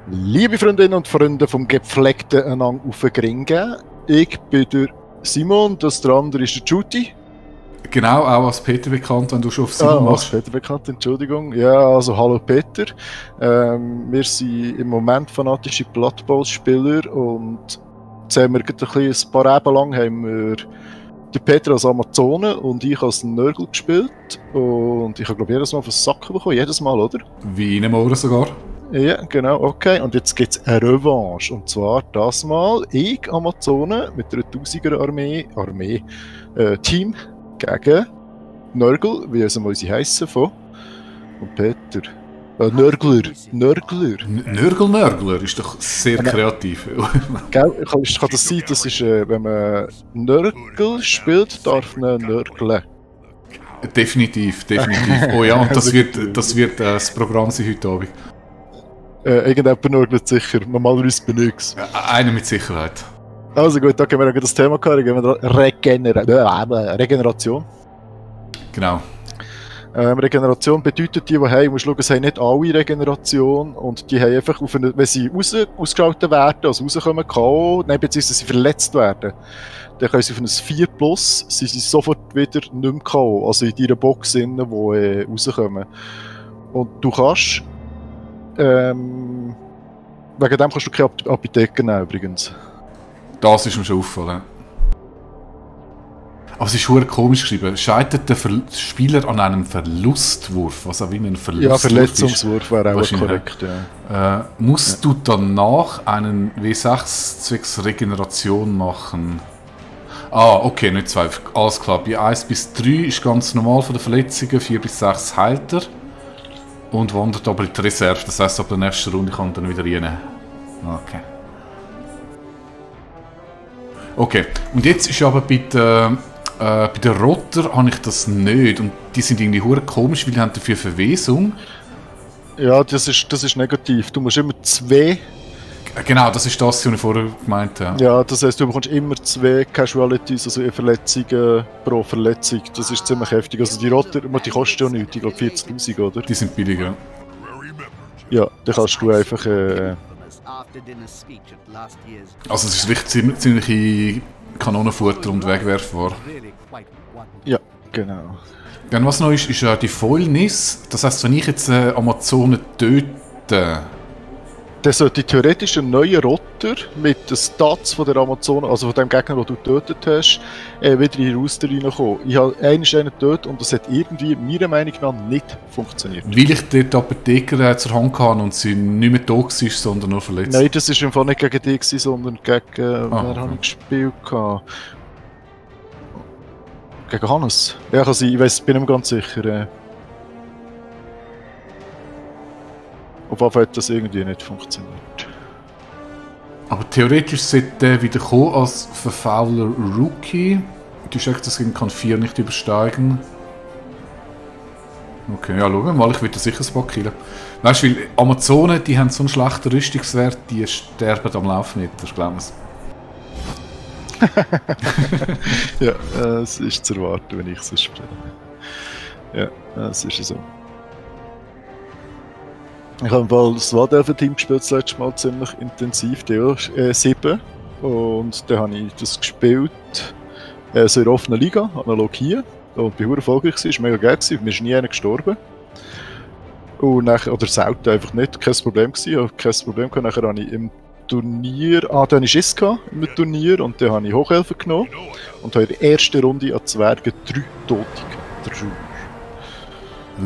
Liebe Freundinnen und Freunde vom gepflegten Anang auf den Gring geben. Ich bin der Simon, der andere ist der Juti. Genau, auch als Peter bekannt, wenn du schon auf Simon machst. Als Peter bekannt, Entschuldigung. Ja, also hallo Peter. Wir sind im Moment fanatische Blood Bowl Spieler und jetzt haben wir ein paar Eben lang haben wir den Peter als Amazone und ich als Nörgel gespielt. Und ich habe glaube jedes Mal auf den Sack bekommen, jedes Mal, oder? Wie in einem Ohren sogar. Ja, genau, okay. Und jetzt gibt es eine Revanche. Und zwar das Mal ich, Amazone, mit einer 1000er Team gegen Nörgel, wie sie heissen von. Und Peter. Nörgler. Nörgler ist doch sehr kreativ. Gell, kann das sein, das ist, wenn man Nörgel spielt, darf man nörgeln. Definitiv. Oh ja, und das wird das Programm sein heute Abend. Irgendjemand nörgelt sicher, normalerweise bin ich's. Einer mit Sicherheit. Also gut, da gehen wir das Thema gehabt, Regeneration. Genau. Regeneration bedeutet, die haben, musst schauen, es haben nicht alle Regeneration und die haben einfach, wenn sie ausgeschaltet werden, also rauskommen, K.O., beziehungsweise sie verletzt werden, dann können sie auf ein 4+, sind sie sofort wieder nicht mehr K.O., also in deiner Box drin, die rauskommen. Und du kannst, wegen dem kannst du keine Apotheken nehmen übrigens. Das ist mir schon aufgefallen. Aber es ist verdammt komisch geschrieben. Scheitert der Spieler an einem Verlustwurf, was auch immer ein Verlustwurf ist. Ja, Verletzungswurf wäre auch korrekt, ja. Musst du danach einen W6 zwecks Regeneration machen? Ah, okay, nicht 2. Alles klar. Bei 1 bis 3 ist ganz normal von den Verletzungen, 4 bis 6 heilt er. Und wandert aber in die Reserve. Das heisst, ab der nächsten Runde kann er dann wieder rein. Okay. Okay, und jetzt ist aber bei den Rotter habe ich das nicht. Und die sind irgendwie verdammt komisch, weil die haben dafür Verwesung. Ja, das ist negativ. Du musst immer 2... Genau, das ist das, was ich vorher gemeint habe. Ja, das heisst, du bekommst immer 2 Casualties, also Verletzungen pro Verletzung. Das ist ziemlich heftig. Also die Rotter, die kosten ja nichts, ich glaube 40'000, oder? Die sind billiger. Ja, dann kannst du einfach... Also es ist wirklich ziemlich Kanonenfutter und wegwerfbar. Ja, genau. Dann was noch ist die Fäulnis. Das heisst, wenn ich jetzt Amazonen töte... Dann sollte theoretisch ein neuer Rotter mit den Stats von der Amazone, also von dem Gegner, den du getötet hast, wieder in den Rooster reinkommen. Ich habe einen getötet und das hat irgendwie, meiner Meinung nach, nicht funktioniert. Weil ich dort die Apotheker zur Hand hatte und sie nicht mehr tot war, sondern nur verletzt? Nein, das war im Fall nicht gegen dich, sondern gegen... wer habe ich gespielt? Gegen Hannes? Ja, kann sein, ich bin nicht mehr ganz sicher. Auf jeden Fall hat das irgendwie nicht funktioniert. Aber theoretisch sollte der wieder kommen als verfauler Rookie. Du sagst, das kann 4 nicht übersteigen. Okay, ja, schauen wir mal, ich würde sicher ein paar killen. Weißt du, weil Amazonen, die haben so einen schlechten Rüstungswert, die sterben am Laufmeter, glauben sie. Ja, es ist zu erwarten, wenn ich es spiele. Ja, es ist so. Ich habe das Wadelfen-Team gespielt, das letzte Mal ziemlich intensiv, DO7. Und dann habe ich das gespielt, so in der offenen Liga, analog hier. Und bin erfolgreich gewesen, war mega geil gewesen, mir ist nie einer gestorben. Und nachher, oder selten einfach nicht, kein Problem gewesen, ich habe kein Problem gehabt. Nachher habe ich im Turnier, dann hatte ich Schiss im Turnier und dann habe ich Hochelfen genommen. Und habe in der ersten Runde an Zwergen 3 Tote gehabt. 3.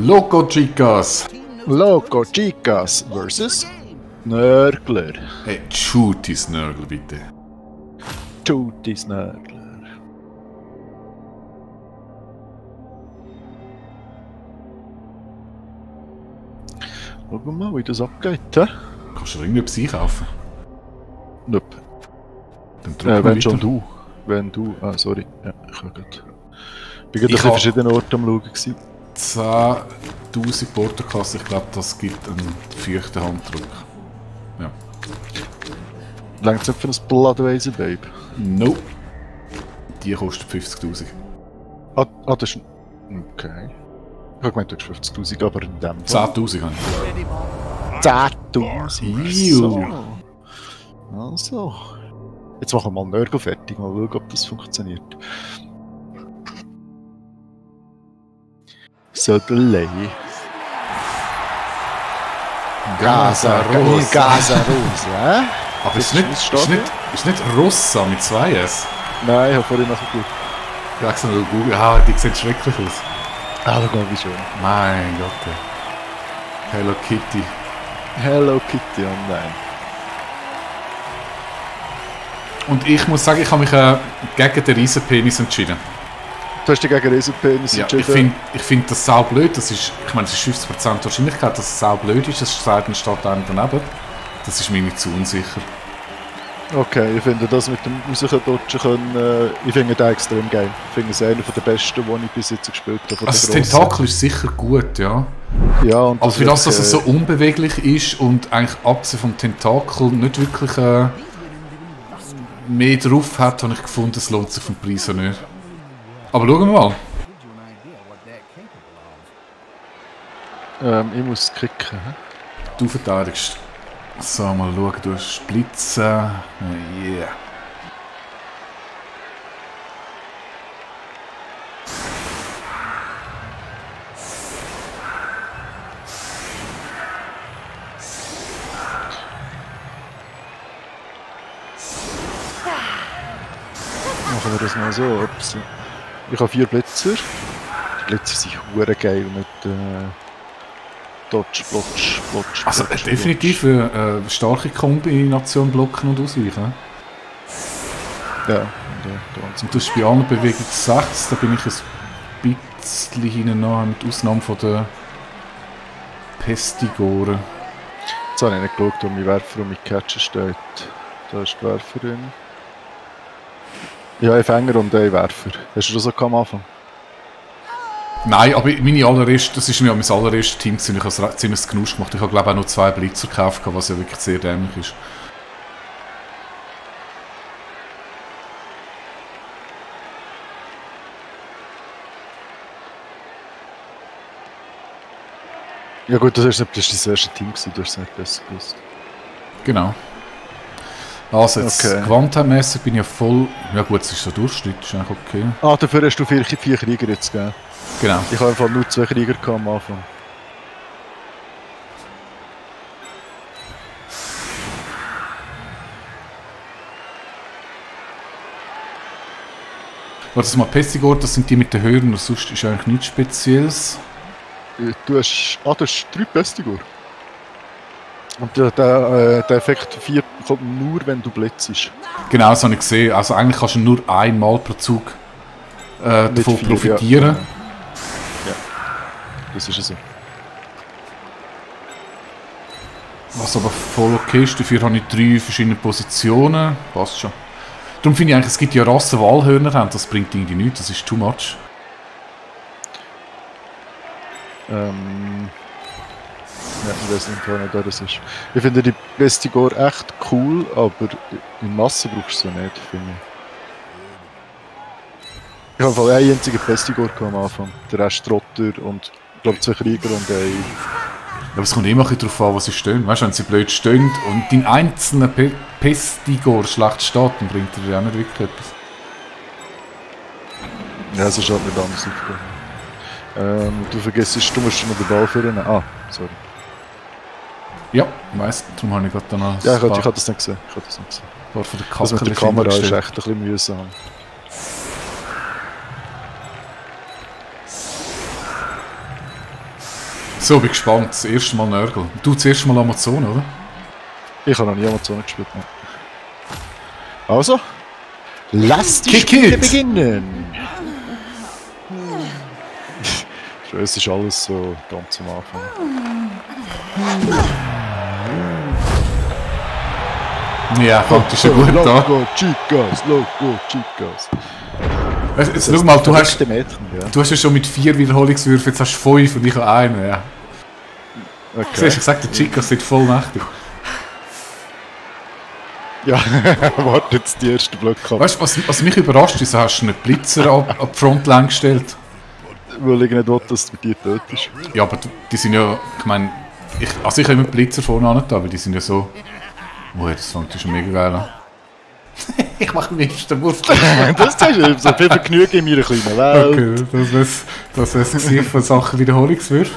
Loco Chicas! Loco Chicas versus Nörgler. Hey, Jutis Nörgler, bitte. Jutis Nörgler. Schauen wir mal, wie das abgeht. He? Kannst du irgendetwas einkaufen? Nope. Dann drück wenn schon du. Wenn du. Ah, sorry. Ja, ich kann gerade. Ich bin gerade an verschiedenen Orten am Schauen. 10.000 Portokasse, ich glaube, das gibt einen feuchten Handdruck. Ja. Längst nicht für ein Bloodweiser, Babe? Nope. Die kostet 50.000. Ah, das ist... Okay. Ich habe gemeint, du hast 50.000, aber in dem... 10.000 habe ich. dumm sein. Iu. Also. Jetzt machen wir mal Nörgel fertig, mal schauen, ob das funktioniert. Söderlei. Gaza Rosa. Aber ist nicht Rossa mit 2 S? Nein, ich habe vorhin noch gut. Ich habe gesagt, Google. Ah, die sieht schrecklich aus. Ah, schau mal, wie schön. Mein Gott. Hello Kitty. Hello Kitty online. Und ich muss sagen, ich habe mich gegen den Riesenpenis entschieden. Du hast dich gegen Riesenpenis entschieden? Ich find das saublöd. Das ist, ich meine, es ist 50% Wahrscheinlichkeit, dass es saublöd ist. Das sagt ein Stadt einem daneben. Das ist mir nicht zu unsicher. Okay, ich finde das mit dem rausdodgen können, ich finde den extrem geil. Ich finde es einer der besten, die ich bis jetzt gespielt habe. Also das Tentakel ist sicher gut, ja. Ja, und aber für das, dass es so unbeweglich ist und eigentlich abgesehen vom Tentakel nicht wirklich mehr drauf hat, habe ich gefunden, es lohnt sich vom Preis nicht. Aber schauen wir mal. Ich muss kicken. Du verteidigst. So, mal schauen, du hast Blitzen. Yeah. Machen wir das mal so. Ups. Ich habe 4 Blitzer. Die Blitzer sind hure geil mit Dodge, Blotsch. Also definitiv eine starke Kombination blocken und ausweichen. Ja, und das ist bei allen Bewegungen 6, da bin ich ein bisschen hinten nach, mit Ausnahme von der Pestigoren. Jetzt habe ich nicht geschaut, wo mein Werfer und mein Catcher steht. Da ist die Werferin. Ja, ein Fänger und ein Werfer. Hast du das auch am Anfang? Nein, aber das ist ja mein allererstes Team, ich habe es ziemlich Genusch gemacht. Ich habe glaube auch noch 2 Blitzer gekauft, was ja wirklich sehr dämlich ist. Ja gut, das war das erste Team, du hast es nicht besser gewusst. Genau. Also jetzt okay. Quantenmäßig bin ich ja voll... Ja gut, es ist so Durchschnitt, ist eigentlich okay. Ah, dafür hast du 4 Krieger jetzt gegeben. Genau. Ich habe einfach nur 2 Krieger am Anfang. Warte mal, Pestigor, das sind die mit den Hören, sonst ist eigentlich nichts Spezielles. Du hast 3 Pestigor. Und der Effekt 4 kommt nur, wenn du blitzst. Genau, das habe ich gesehen. Also eigentlich kannst du nur einmal pro Zug davon profitieren. Ja, das ist so. Was aber voll okay ist, dafür habe ich 3 verschiedene Positionen. Passt schon. Darum finde ich eigentlich, es gibt ja Rassen, die Wahlhörner haben, das bringt irgendwie nichts, das ist too much. Ja, ich weiß nicht, wer das ist. Ich finde die Pestigor echt cool, aber in Masse brauchst du sie nicht, finde ich. Ich habe einen einzigen Pestigor am Anfang. Der Rest Trotter und ich glaube 2 Krieger und ein... Aber es kommt immer darauf an, was sie stehen. Weißt du, wenn sie blöd stehen und dein einzelner Pestigor schlecht steht, dann bringt er dir auch nicht wirklich etwas. Ja, es ist halt nicht anders aufgegangen. Du vergisst, du musst schon noch den Ball führen. Ah, sorry. Ja, ich weiss, darum habe ich gerade danach. Ja, ich habe das nicht gesehen. Das mit der Kamera ist echt ein bisschen mühsam. So, bin gespannt. Das erste Mal Nörgel. Du das erste Mal Amazon, oder? Ich habe noch nie Amazon gespielt. Ne? Also, lass die Kick Spiele it. beginnen! Es ist alles so ganz am Anfang. Ja, fängt ist ja gut da. Loco Chicas. Jetzt schau mal, du hast ja schon mit 4 Wiederholungswürfen, jetzt hast du 5 und ich habe einen, ja. Okay. Siehst du, ich sag, der Chicas sind voll mächtig. Ja, warte jetzt die ersten Blöcke ab. Weißt du, was mich überrascht ist, hast du einen Blitzer ab die Frontline gestellt. Weil ich nicht will, dass du die tötest. Ja, aber die sind ja, ich meine, Also ich habe immer die Blitzer vorne an, weil die sind ja so... Oh, das fängt ja schon mega geil an. Ich mache den nächsten Wurf. Das ist ja so viel Vergnügen in meiner kleinen Welt. Okay, das wäre das von Sachen Wiederholungswürfe.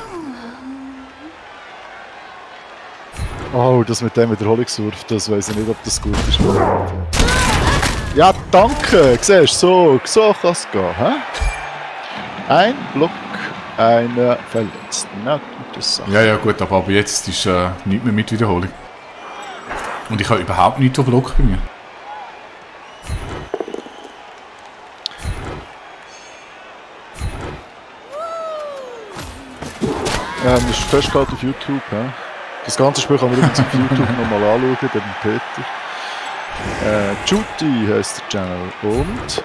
Oh, das mit dem Wiederholungswurf, das weiß ich nicht, ob das gut ist. Ja, danke! Siehst du, so kann es gehen. Hä? Ein Block, einer verletzt. Na, gute Sache. Ja, gut, aber jetzt ist nichts mehr mit Wiederholung. Und ich habe überhaupt nichts auf Block bei mir. Das ist festgehalten auf YouTube. He? Das ganze Spiel kann man übrigens auf YouTube nochmal anschauen, den Peter. Judy heisst der Channel. Und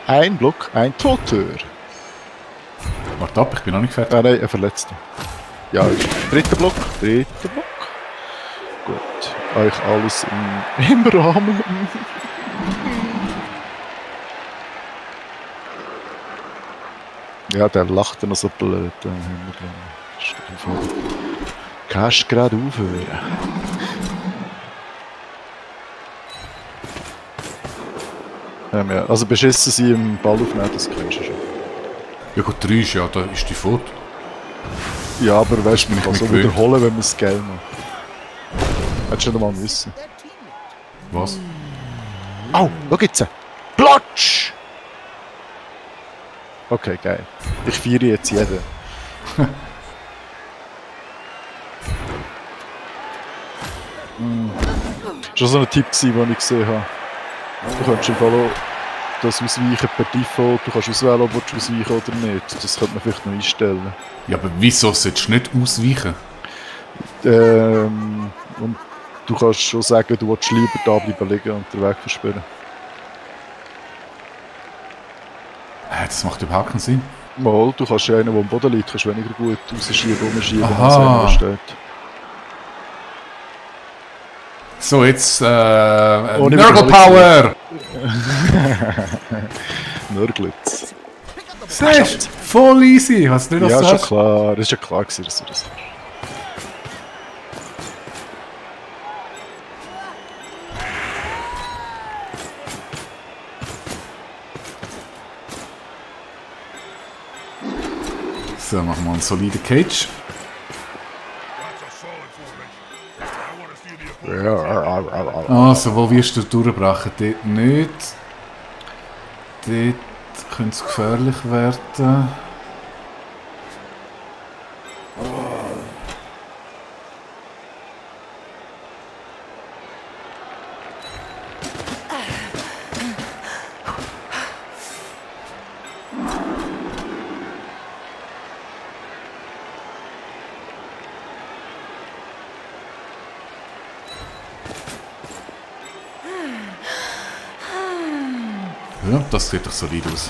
ein Block, ein Toter. Warte ab, ich bin noch nicht fertig. Nein, ein Verletzter. Ja, dritter Block. Gut, euch alles im Rahmen. Ja, der lacht noch so blöd. Kannst du gerade aufhören? Ja, also beschissen sie im Ball aufnehmen, das kennst du schon. Ja gut, 3 ist ja, da ist die Foto. Ja, aber weißt du, man kann nicht so gewöhnt. wiederholen, wenn man es geil macht. Hättest du schon mal müssen. Was? Au, schau jetzt! Platsch! Okay, geil. Ich feiere jetzt jeden. Das war so ein Tipp, den ich gesehen habe. Du kannst im Fall auch das Ausweichen per Default, du kannst auswählen, ob du ausweichen oder nicht. Das könnte man vielleicht noch einstellen. Ja, aber wieso solltest du nicht ausweichen? Und du kannst schon sagen, du willst lieber da bleiben liegen und den Weg versperren. Das macht überhaupt keinen Sinn. Mal, du kannst ja einen, der am Boden liegt, kannst weniger gut rausschieben, rumschieben, Aha. als wenn er steht. So, jetzt Ohne Nurgle Power! Nörglitz. Siehst du? Voll easy! Was nicht, was Ja, du ist schon hast? klar. Das ist ja klar gewesen, dass du das hast. So, machen wir einen soliden Cage. Also, wo wirst du durchbrechen? Dort nicht. Dort könnte es gefährlich werden. Ja, das sieht doch solid aus.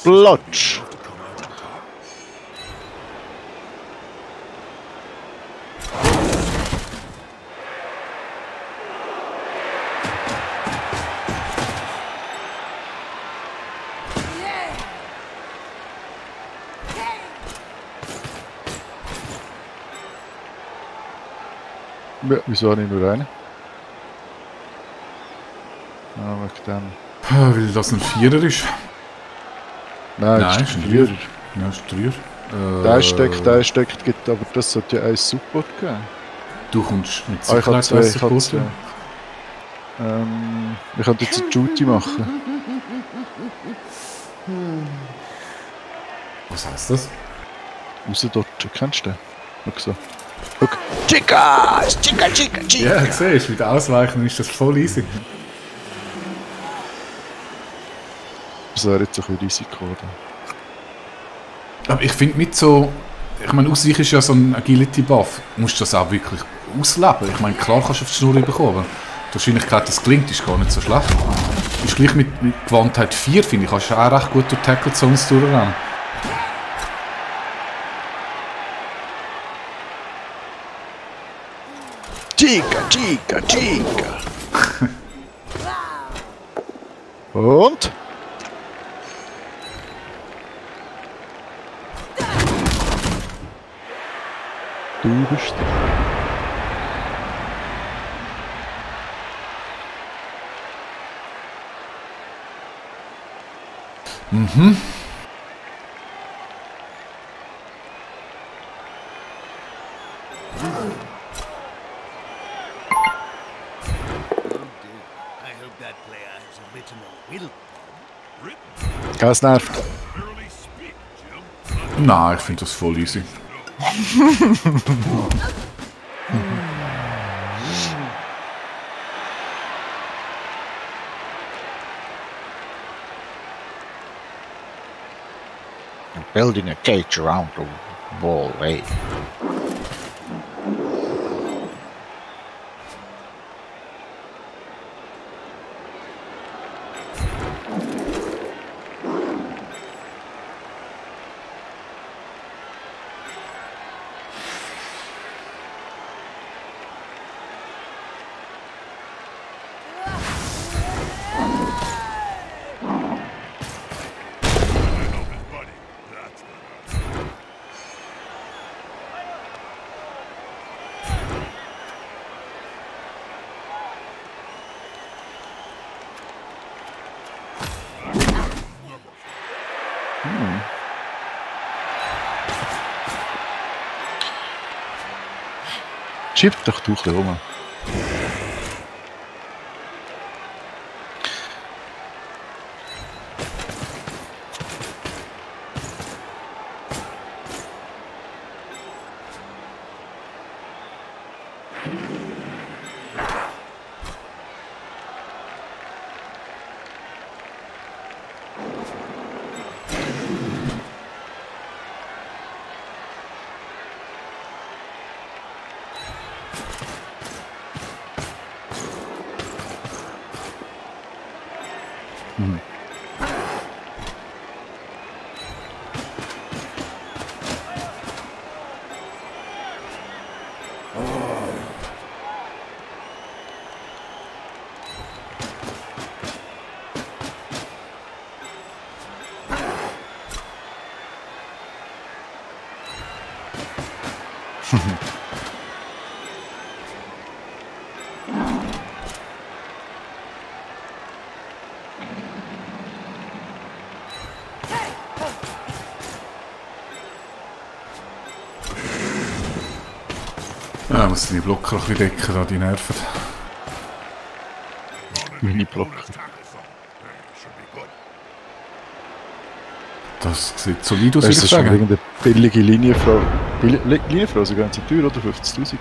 Platsch! Ja, wieso habe ich nur einen? Ah, wegen dem. Weil das ein Vierer ist. Nein, Nein, das ist ein ist ein Vierer. Ja, ist ein Dreier. Der steckt, gibt, aber das sollte ja ein Support geben. Du kommst mit Ich habe Sicherheit zwei, als ich habe Support. zwei. Wir können jetzt eine Duty machen. Was heisst das? Rausdodgen, kennst du den? Schau so. Schau. Chica! Chica, Chica, Chica! Ja, siehst du, mit Ausweichen ist das voll easy. Das wäre jetzt ein bisschen Risiko, oder? Aber ich finde mit so... Ich meine, Ausweichen ist ja so ein Agility-Buff. Du musst das auch wirklich ausleben. Ich meine, klar kannst du auf die Schnur bekommen, aber die Wahrscheinlichkeit, dass es gelingt, ist gar nicht so schlecht. Ist gleich mit Gewandtheit 4, finde ich, kannst du auch recht gut durch Tackle Zones durchrennen. Chica, Chica, Chica! Und? Du bist da. Mhm. Ja, es nervt. Nein, ich finde das voll easy. Building a cage around the wall, eh? Schieb doch du ein bisschen rum. Ja, muss die Blocker ein bisschen decken, da, die nerven. Mini-Blocker. Das sieht solid aus, Das würde ist ich schon sagen. irgendeine billige Linienfrau. Linienfrau, sogar ganz teuer, oder? 50'000.